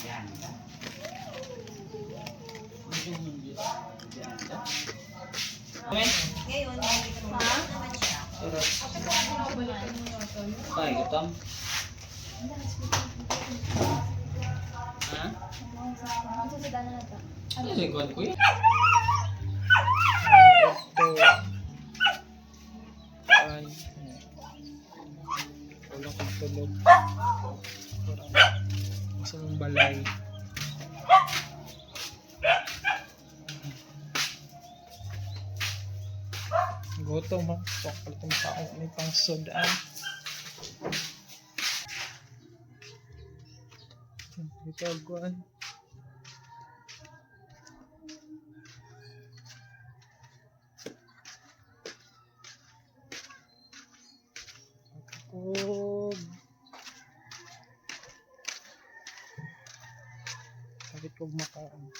Ganda. Ganda. Okay. Ngayon, naman siya. Sarap. Ay, gutom. Ha? Ano yung likod ko yun? Ito. Ay. Wala kong tulog. Parang sa mong balay. Gutom ha. So, palit mo sa akong may pang sudan. Ito, guan. Kog. Sakit kog makaon.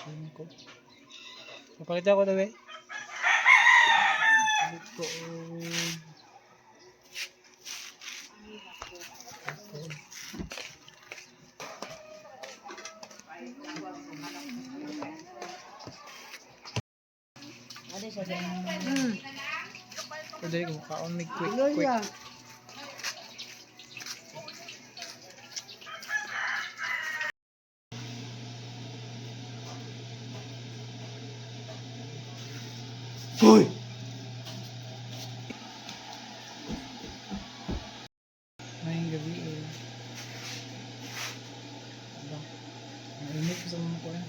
Cinco. Papakita ko daw eh. Palit ko. Pwede ko kaon may quick quick. Uy! Ngayong gabi eh. Ano? Ang init sa mga ko eh.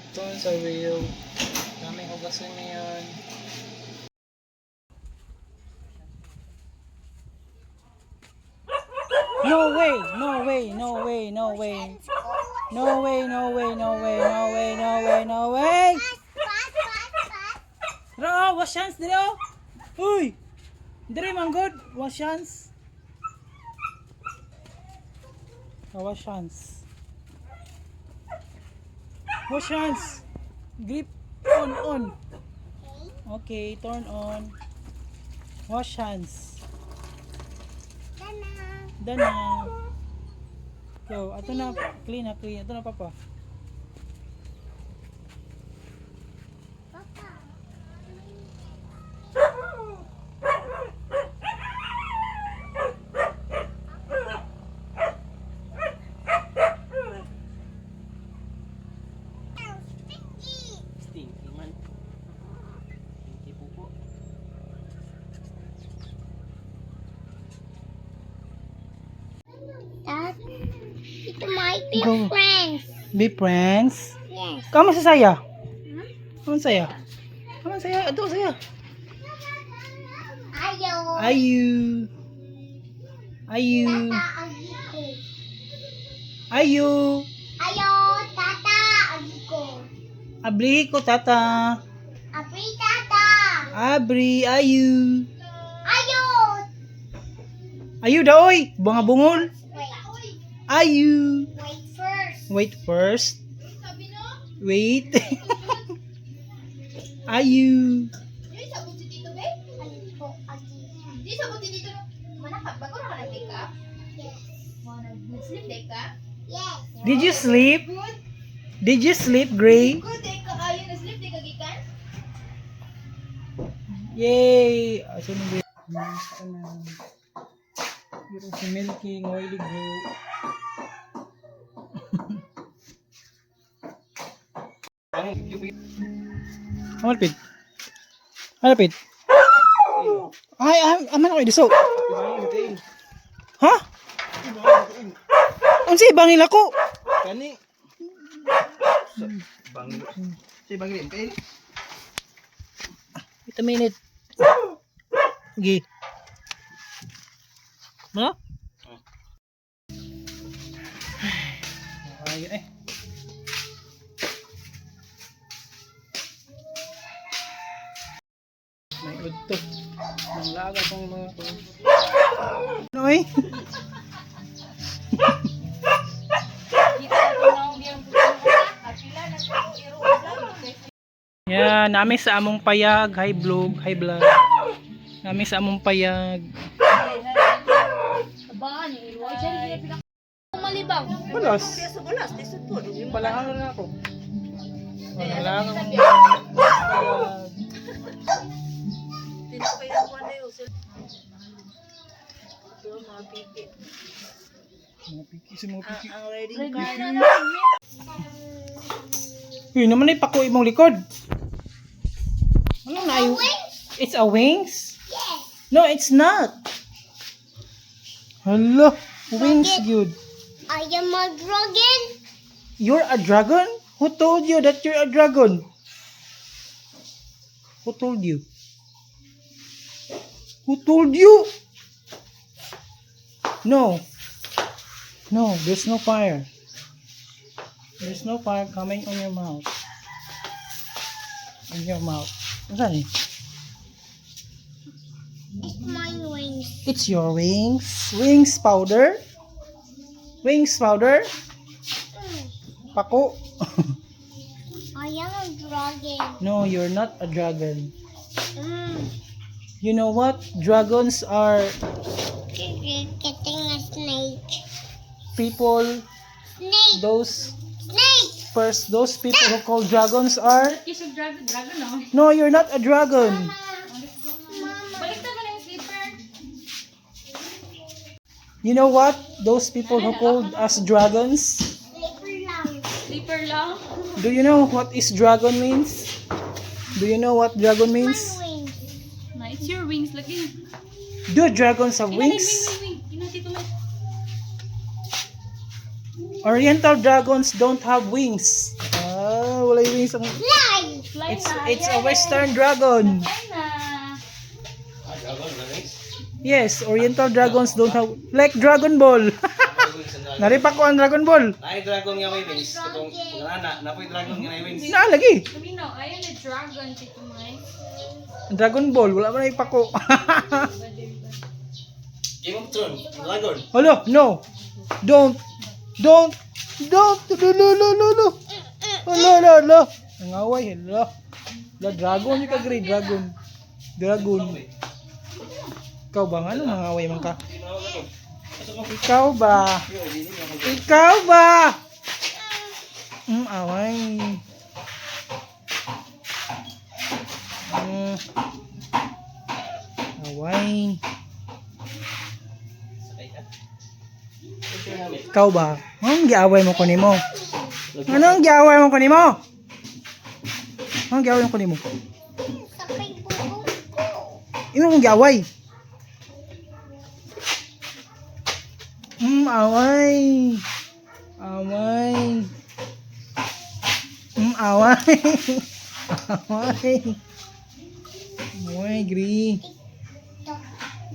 Ito sa wheel. Daming hugasan ngayon. No way! No way! No way! No way! No way! No way! No way! No way! No way! No way! Ra, wash hands dire oh. Uy! Dire man good. Wash hands. Oh, wash hands. Wash hands. Grip on on. Okay, turn on. Wash hands. Dana. Go, ato na clean na clean. Ato na, papa. Stinky man. Stinky pupo. Dad, it might be Go. friends. Be friends. Yes. Kamo sa saya? Kamo saya? Kamo saya? Ato saya. Ayo. Ayu. Ayu. Tata, agiko. Ayu. Ayo, tata, agiko. Abli ko tata. Abri, tata. Abri ayu. Ayo. Ayu daoy, bunga bungol. Wait. Ayu. Wait first. Wait first. Wait. Ayu. Agiko, agiko. Di sa buti dito. Manakap, bago na ka nag-wake up? Yes. Nag-sleep day ka? Yes. Did you sleep? Good. Did you sleep, Gray? Good day ka kayo. Nag-sleep day ka gikan? Yay! Asa na ba? Saan na? Pero si Milky, ngoy ligo. Malapit. Malapit. Ay, ay, aman ako idiso. Ha? Unsa ibangil ako? Kani. Bang. Si bangil impil. Wait a minute. Sige. Ma? Ay, eh. Ito. Nanglaag akong mga kuan. Noy. Yeah, nami sa among payag. Hi vlog, hi vlog. Nami sa among payag. Malibang. Balas. Palangan na ako. Palangan akong payag. Mga piki sa mga piki. Ang wedding card. Yun naman ay pako imong likod. Ano na ay? It's a wings? No, it's not. Hello, wings good. I am a dragon. You're a dragon? Who told you that you're a dragon? Who told you? Who told you? No. No, there's no fire. There's no fire coming on your mouth. In your mouth. What's that? It's my wings. It's your wings. Wings powder. Wings powder. Pako. I am a dragon. No, you're not a dragon. You know what? Dragons are Getting a snake. people, Snake. those Snake. first, those people who call dragons are. Kisog dragon, dragon no. No, you're not a dragon. Baliktad na lang yung slipper. You know what? Those people who called us dragons. Slipper lang. Slipper lang. Do you know what is dragon means? Do you know what dragon My means? wings. Na, it's your wings lagi. Do dragons have Wing, wings? wing, wing. Ina, Tito Mike. Oriental dragons don't have wings. Ah, wala yung wings. Fly. Fly It's na. it's a Yay! western dragon. Fly na. Ah, dragon, wala wings. Yes, Oriental dragons don't have, like, Dragon Ball. Naripa ko ang Dragon Ball. Naay dragon nga may wings. Katong nana, napoy dragon nga may wings. Naa lagi. Sabi no, I am a dragon, Tito Mike. Dragon Ball, wala man ay pako. Game of Thrones, dragon. Hala, no. Don't. Don't. Don't. No, no, no, no, no. Hala, hala, hala. Nangaway, hala. Hala, dragon yung kagre, dragon. Dragon. Ikaw ba? Ano nangaway man ka? Ikaw ba? Ikaw ba? Away. Away. Sakay ka. Ikaw ba? Anong giaway mo ko nimo? Anong giaway mo ko nimo? Anong giaway mo ko nimo? Sakay bubong ko. Imo mong giaway. Away. Away. Away. Away. Away, green. Tok,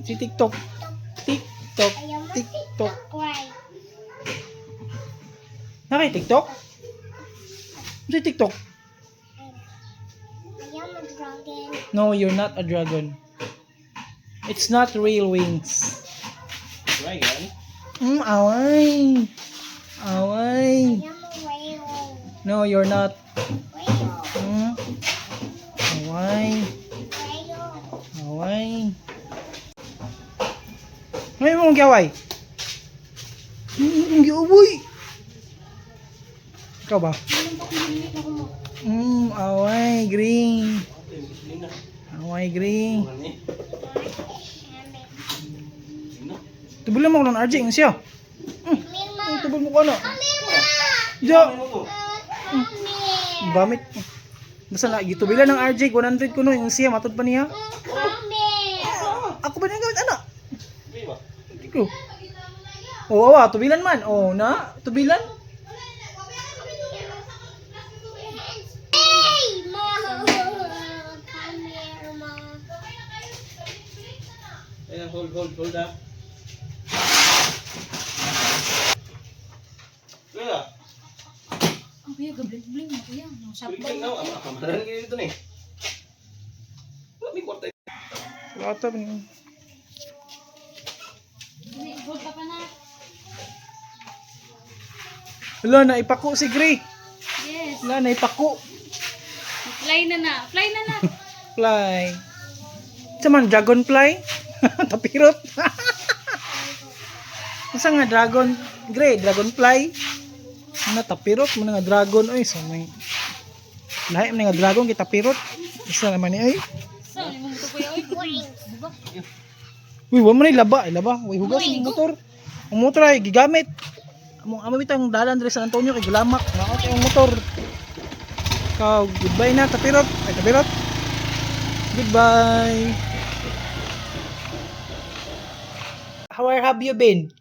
Si TikTok. TikTok. I am a TikTok. TikTok right. Nakay TikTok? Si TikTok? I am a dragon. No, you're not a dragon. It's not real wings. Dragon. Away. Away. I am a whale. No, you're not. Whale. Away. Whale. Away. Ano mong giaway? Ang giaway. Ikaw ba? Away, green. Away, green. Tubulan mo ko ng RJ, ang siya. Mirma. Tubol mo ko ano. Mirma. Ya. Kami. Gamit. Basta na, gitubilan ng RJ, 100 ko no, yung siya, matod pa niya. Kami. Ako ba nang gamit, ano? Hindi ko. Oo, awa, tubilan man. Oo, na, tubilan. Hey, ma. Come here, ma. Ayan, hold, hold, hold ah. Kuya, Ang kuya, gabling-bling mo kuya. No, bling na, ama, kamaran kayo dito na eh. Wala, may kwarta. Ata pa niyo. Dali, hold ka pa na. Hala, naipako si Gray. Yes. Hala, naipako. Fly na na. Fly na na. Fly. Sa man, dragonfly? Tapirot. Unsa nga dragon? Gray, dragonfly. Ano tapirot mo na nga dragon oy sa may lahi man nga dragon kay tapirot. Isa naman ni ay. So, imong motor kuya oy. Wings. Uy, wa man ni laba, ay laba. Uy, hugas ang motor. Ang motor ay gigamit. Among amo bitang dalan diri sa San Antonio kay gulamak. Naot ang motor. Kaw, goodbye na tapirot. Ay tapirot. Goodbye. Where have you been?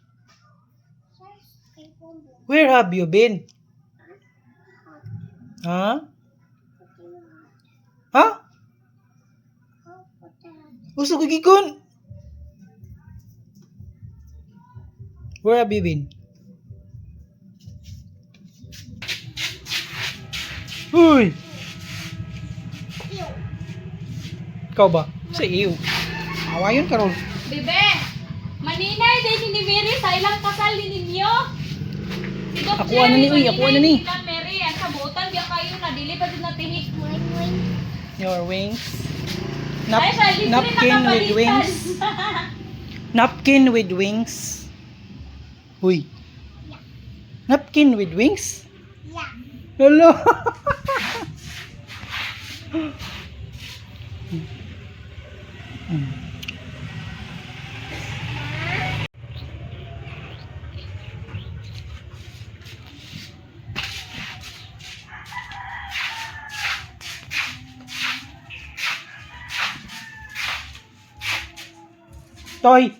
Where have you been? Ha? Ha? Uso ko gikon. Where have you been? Uy! Ikaw ba? Sa iyo. Awayon karon. Bebe! Maninay din ni Mary sa ilang kasal ni ninyo. Si Doc Ako ano ni, uy, ako ano ni. Sila Mary, ang kabutan biya kayo na dili pa jud natihik. Your wings. Ay, siya, libre Napkin with nakapalitan. wings. Napkin with wings. Uy. Napkin with wings? Yeah. Hello. Toy.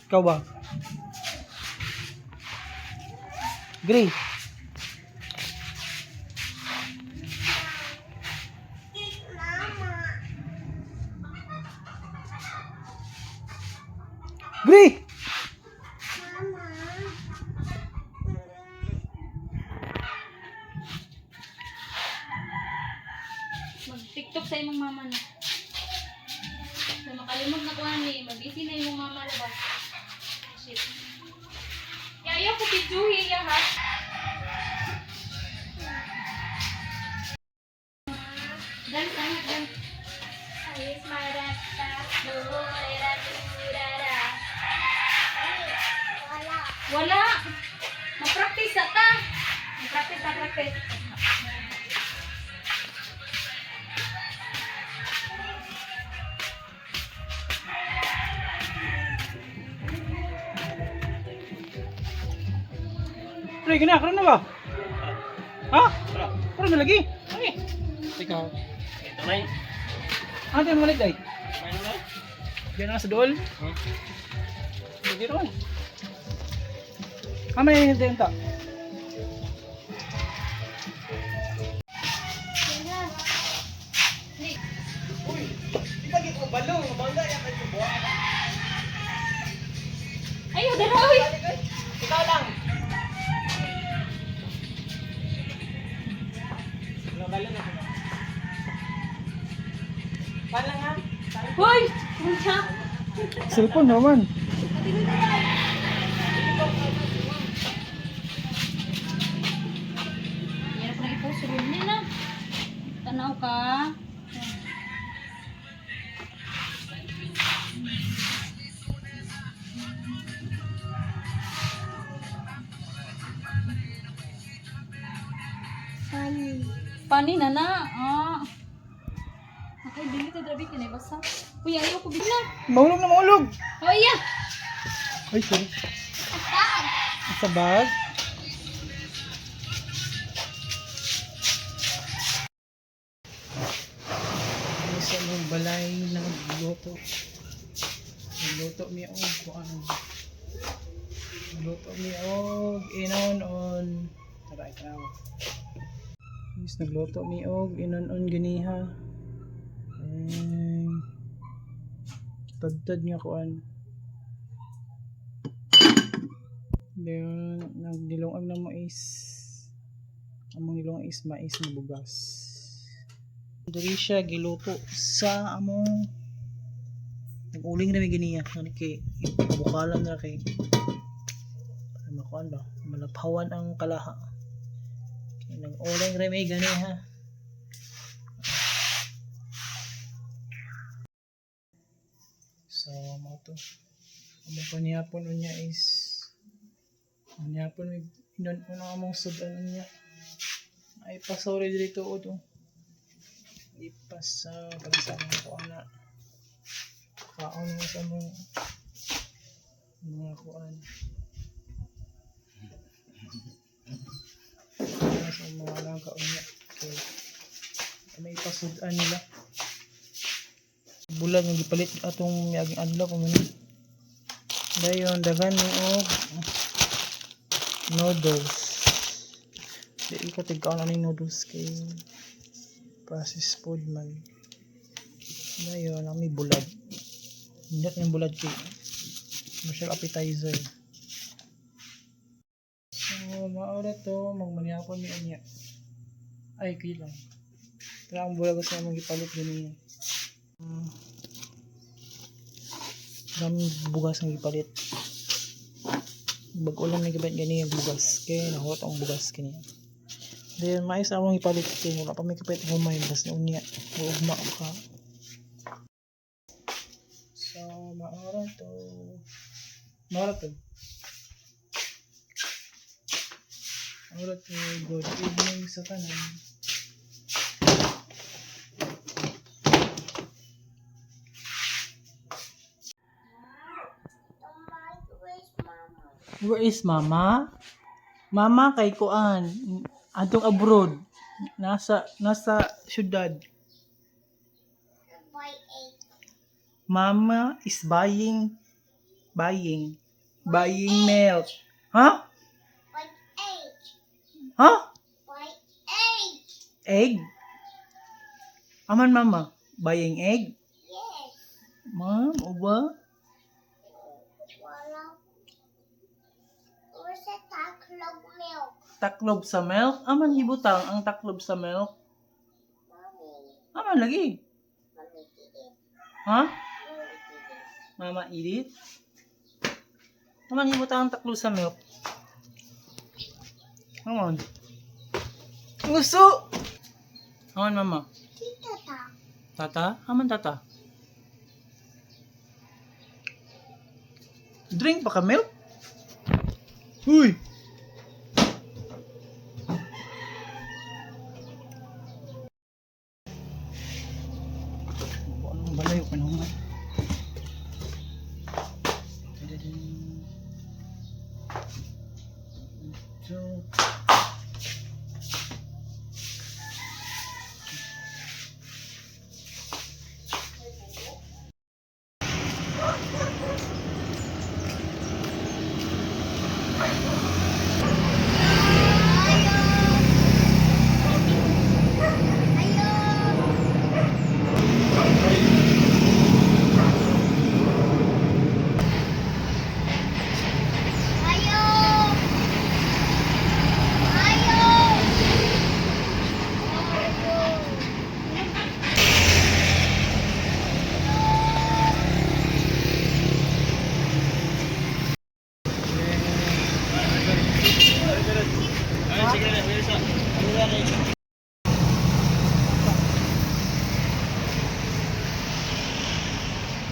Ikaw ba? Gray. Mama. Gray! Mama. Mag-TikTok sa imong mama na. So, makalimot na kuha ni, mag-busy na imong mama na ba? Shit. Ya, ayaw ko pijuhi ya ha. Dance, anak, dance. Ayos, marata, durera, durara. Wala. Wala. Ma-practice sa ta. Ma-practice ta, practice. Pre, gina, karon na ba? Ha? Karon na lagi? Ay. Ikaw. Ito na yun. Ano tayo malit ay? Ano na? Diyan na sa dool. Hmm? Hindi ron. Ah, may hintayin ta. Ayaw, dara, oy. Ikaw lang. Hoy! Kuya! Cellphone naman. Yan pa i-post room niya na. Tanaw ka. Funny. Pani na na. Ah. Okay, dili ta drabi kinay basa. Kuya, ayaw ko bigla. Mahulog na mahulog. Oh, iya. Ay, sorry. Sa bag. Ay, sa imong balay nagluto. Nagluto mi og kuan. Nagluto mi og inon-on. Tara ikaw. Is nagluto mi og inon-on ganiha. Ay, tadtad nga kuan. Then, nagdilongag na mais. Ang mga nilong is mais na bugas. Diri siya giluto sa among nag-uling na may ganiya ngani kay bukalan ra kay para makuan ba malaphawan ang kalaha. Kay nag-uling ra may ganiha. So mao to. Among panihapon unya is panihapon may inon uno among sudan unya. Ay pasori diri tuod oh. Ipasa para sa among kuan na kaon mo sa among mga kuan. Para sa mga alaga unya. Okay. May ipasudan nila. Bulan yung gipalit atong miaging adlaw kung ano. Dayon daghan ni og noodles. Di ko tigkaon ani noodles kay processed food man. Dayon ang may bulad. Hindi yung bulad kay masyal appetizer. So maora to magmanihapon mi unya. Ay kay lang. Pero ang bulag sa among gipalit ganina. Daming bugas ang gipalit. Bag-o lang gipalit gani ang bugas kay nahurot ang bugas kini. Then mais among ipalit kay wala pa may kapalit humay bas unya ugma ka. So maora to. Maora to. Maora to. Good evening sa tanan. Where's mama? Where is mama? Mama kay kuan adtong abroad. Nasa syudad. Buy egg. Mama is buying milk. Huh? Buy egg. Huh? Buy egg. Egg? Aman mama, buying egg? Yes. Ma'am, uba? Wala. Where's the taklog milk? Taklob sa milk? Aman gibutang ang taklob sa milk? Mommy. Aman lagi. Mommy did it. Ha? Mommy did it. Mama eat it? Aman gibutang ang taklob sa milk? Aman. Gusto! Aman mama. Tita ta. Tata? Aman tata? Drink pa ka milk? Uy! Anong balayo ka naman? So, Ayo! Ayo! Ayo! Ay, sige na, sige na. Ano na kay?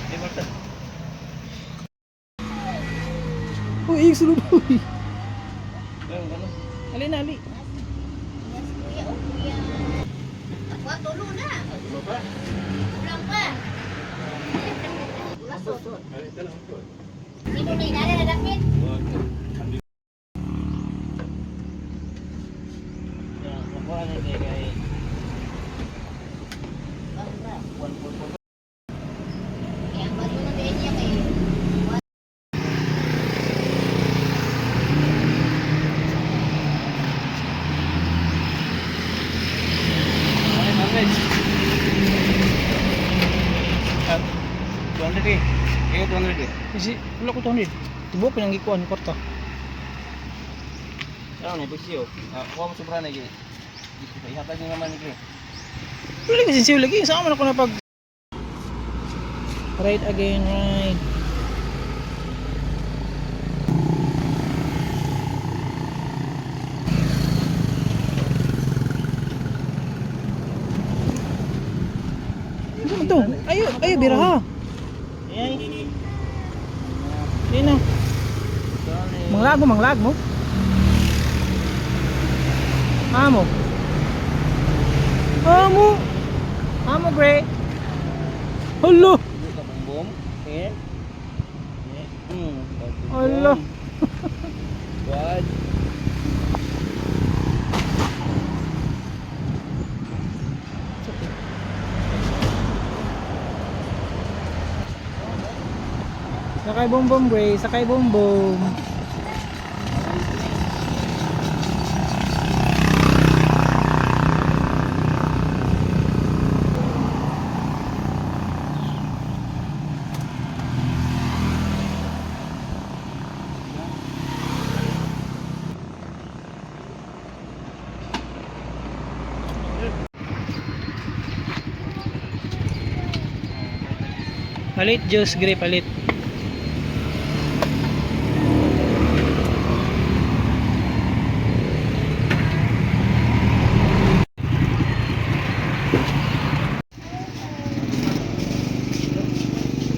Di Marta. Uy, sulod uy. Ayun, ano? Ali na, ali. Yes, kuya, oh, kuya. Ako, tulo na. Ano pa? Kulang pa. Wala, sosot. Ay, ito lang ito. Sino na inala na dapit? Nakuha na siya kay 1.4. Kaya ang bago na din niya kay Ay, 100. Ah, 200 eh. Eh, 200 eh. Kasi, wala ko 200. Tibo, pinanggikuan, kwarta. Ano na, pagsiyo. Ah, kuha mo sobra na gini. Dito pa, ihatag niyo naman ni Gre. Wala lagi sinsiw lagi. Saan man ako na pag... Right again, right. Ano man to? Ayo, ayo, biraha. Ayun na. Manglag mo, manglag mo. Amo. Amo. Amo, Gray. Hello. Bom. Eh. Hala. What? Sakay bom bom, Gray. Sakay bom bom. Palit juice, Gray, palit.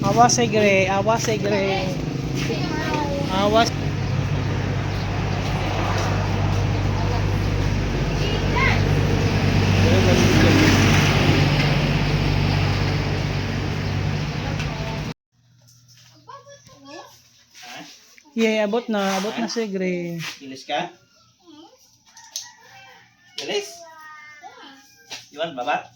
Awas eh, Gray. Awas eh, Gray. Awas. Yeah, abot na. Abot na si Gray. Bilis ka? Bilis? You want babat?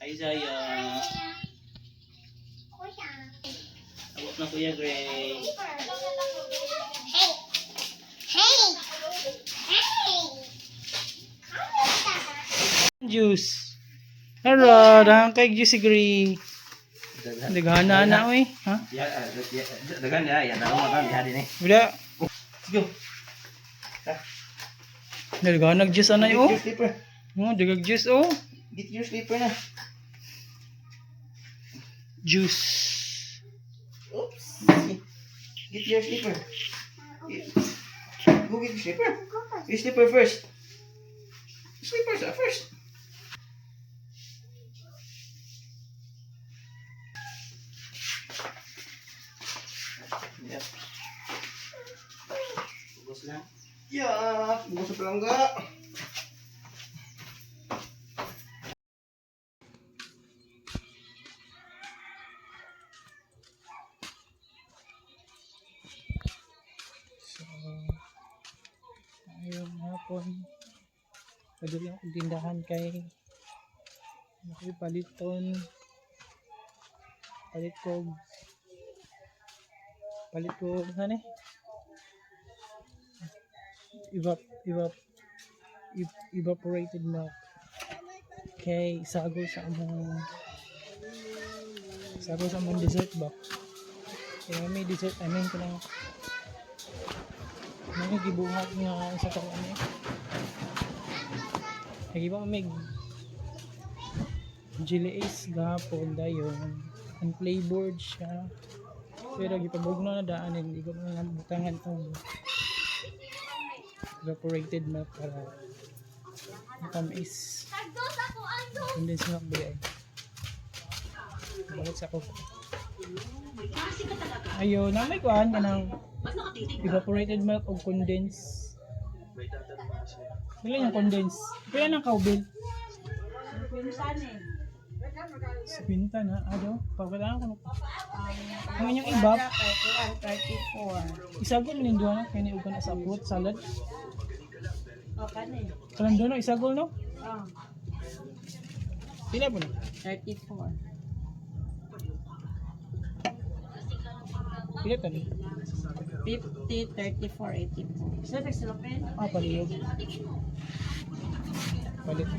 Ay, Zaya. Abot na Kuya Gray. Hey! Hey! Hey! Juice. Hello, dahang kay juice si Gray. Daghana na oy, ha? Ya, dagan ya, ya, dagan makan ya din eh. Wala. Let's go. Daghana juice anay oh. Get your slipper. Oh, dagag juice oh. Get your slipper na. Juice. Oops. Get your slipper. Go get your slipper. Your slipper first. Slippers are first. Yep. Bugos lang. Yeah, bugos sa palangga. So, ayong hapon. Padali akong tindahan kay nakipaliton. Palit ko. Palit ko ano eh? Evap, evap, evaporated milk. Kay sago sa among dessert ba? Kaya may dessert, I mean kanang mga gibuhat nga sa tao ani. Nagiba may Jelly Ace gahapon dayon. Unflavored siya. Pero gipabugno na daan hindi ko na butangan og evaporated milk para matamis. Condensed milk ba ay? Balik sa ako. Ayo, na may kuan kanang evaporated milk o condensed. Pila yung condensed? Pila ng cowbell? 50 na. Ado, pagkailangan ko. Ang inyong ibap, 34. isagol nindo na kaya ni ugan sa fruit salad. O, kani. Kalando no, isagol no? Oh, Pila po na? 34. Pila tani? 50, 34, 84. Sa Silopin? Ah, paliyog. Palit.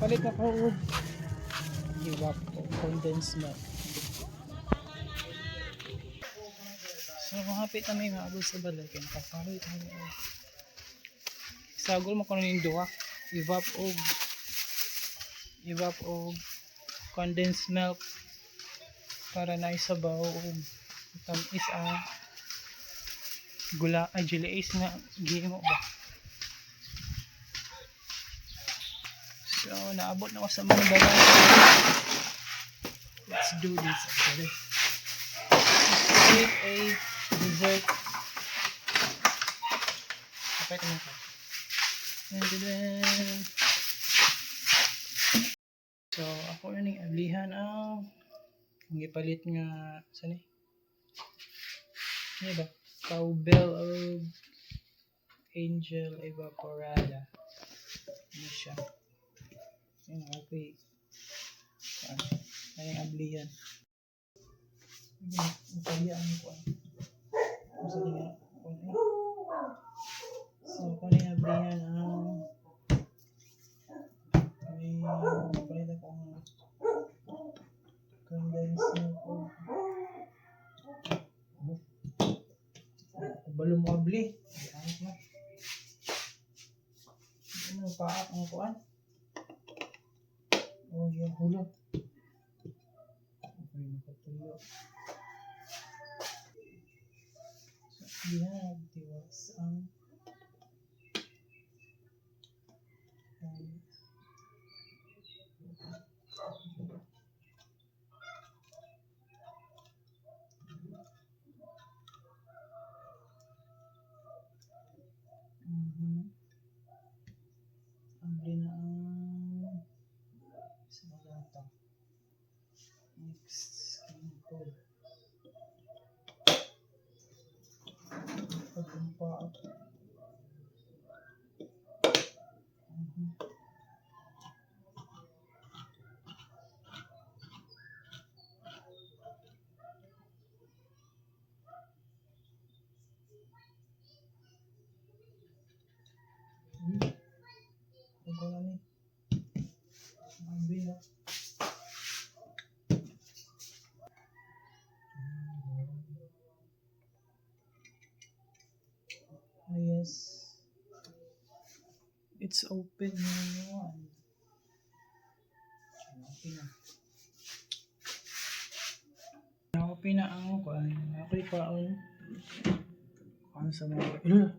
Palit na ko og evap o condensed milk. So mahapit na may maabot sa balay kay nakapalit na mi og sagol mo kuno ning duha, evap og condensed milk para na isabaw og tamis ang gula ay jelly ace nga gihimo ba. So naabot na ko sa mga balay. Let's do this actually. Let's make a dessert. Kapit mo ka. And then, so ako na ning ablihan ang gipalit nga sa ni? Ano ba? Cowbell o Angel Evaporada. Ano siya? Ayun, okay. Ano? Ano yung ablihan? Ang kaya ang kuan. Ano sa tinga? Kuan eh. So, kung ano yung ablihan ang may palit akong condensed milk o oh. Kabalo mo abli. Anak na. Ano paak ang kuan? Oh, yung hulog. Okay, nakatuyo. So, diha tiwas ang Abli na ang sa lata. Next, skin code. Pagkumpa. Ikaw na ni. Abli na. Oh, yes. It's open na yun. Open na. Open na ang kuan. Ako'y kaon. Kuan sa mga... Ilo!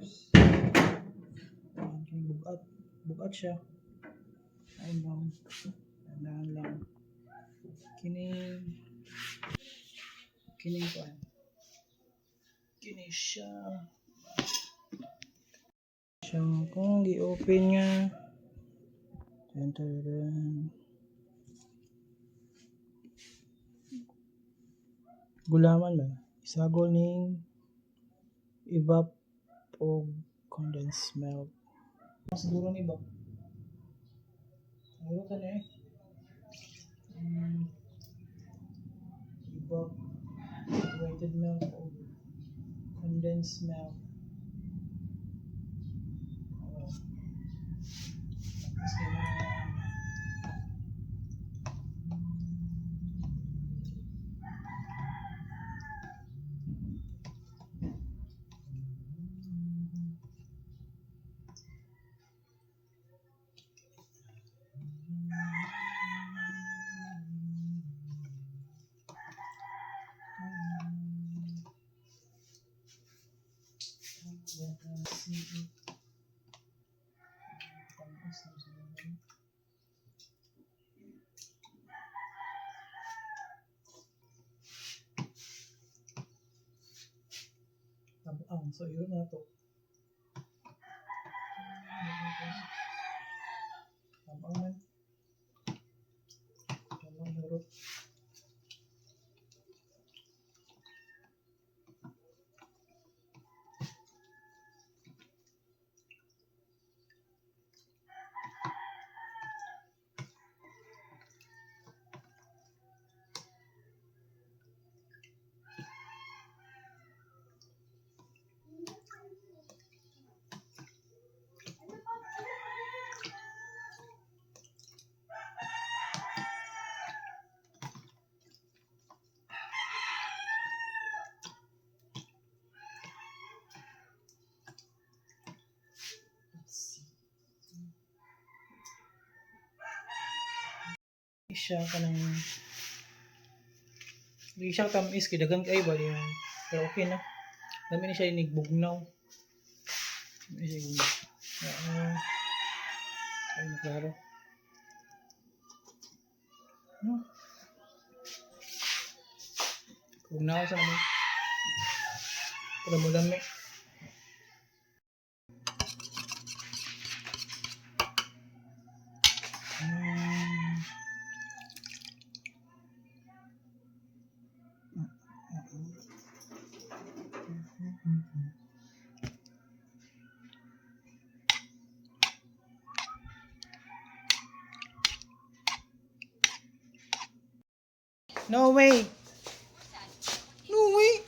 Yes. Ayan, kay bugat. Bugat siya. Ayun lang. Tandaan lang. Kining... Kining kuan. Kini siya. Siya kung gi-open nga. Dun, dun, dun. Gulaman ba? Isagol ning evap og condensed milk. Siguro ni ba? Siguro ka na eh. Evap, evaporated milk o condensed milk. Oh. Tapos yun, see it. Tamis na siguro. Tabang. So, yun na to. Tabang man. Tabang hurot. Siya kanang di siya tamis kay daghan kay ba yung pero okay na. Dami ni siya inigbugnaw. Dami siya inig. Oo. Ay, naklaro. No. Bugnaw sa naman. Pero mo lami. No way. No way.